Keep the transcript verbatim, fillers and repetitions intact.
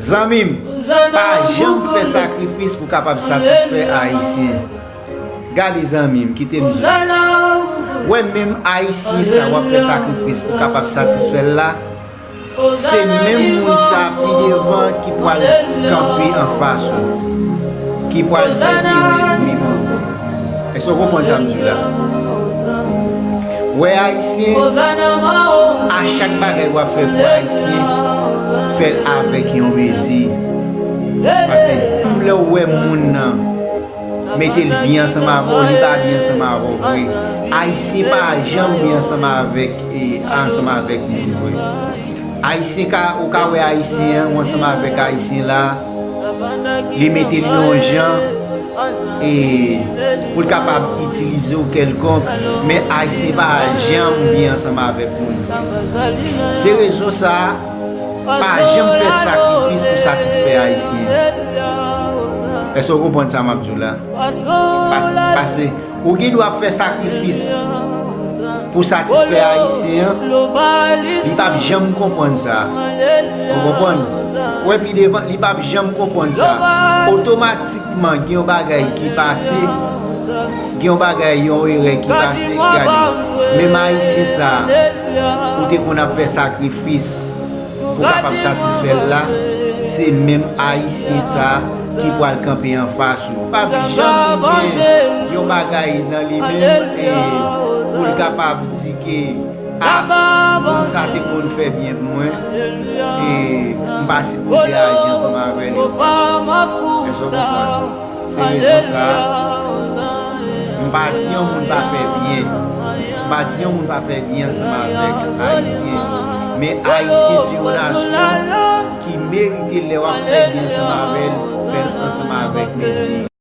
Zanmi m, pa janm fè sakrifis pou kapab satisfè Ayisyen. Gade zanmi m, kite m di w. Wè menm Ayisyen sa w ap fè sakrifis pou kapab satisfè l la, se menm moun sa pi devan ki pral kanpe anfas ou, ki pral sèvi w enmi pou ou. Èske w konprann sa m di w la? Wè Ayisyen, a chak bagay w ap fè pou Ayisyen, fè l avèk yon mezi. Paske, menm lè w wè moun nan mete l byen ansanm avè w, li pa byen ansanm avè w vre. Ayisyen pa janm byen ansanm avèk, e, ansanm avèk moun vre. Ayisyen ka, ou ka wè Ayisyen an, ou ansanm avèk Ayisyen la, li mete l yon jan, e, pou l kapab itilize w kèlkonk, men Ayisyen pa janm byen ansanm avèk moun vre. Se rezon sa a, pa janm fè sakrifis pou satisfè Ayisyen. Èske w konprann sa m ap di w la? Pas-, pase, ou gen dwa ap fè sakrifis pou satisfè Ayisyen an, li p ap janm konprann sa. Ou konprann? Ou wè pi devan, li p ap janm konprann sa. Otomatikman, gen yon bagay ki pase, gen yon bagay, yon erè ki pase, gade. Menm Ayisyen sa, ou te konn ap fè sakrifis pou kapab satisfè l la, se menm Ayisyen sa ki pral kanpe anfas ou. Pa janm gen yon bagay nan li menm, e, pou l kapab di ke, a, moun sa te konn fè byen pou mwen, e m pa sipoze aji ansanm avè l yon fason. Èske w konprann? Se rezon sa a, m pa di yon moun pa fè byen. M pa di yon moun pa fè byen ansanm avèk Ayisyen. Men Ayisyen se yon nasyon ki merite lè w ap fè byen ansanm avè l, fè l ansanm avèk mezi.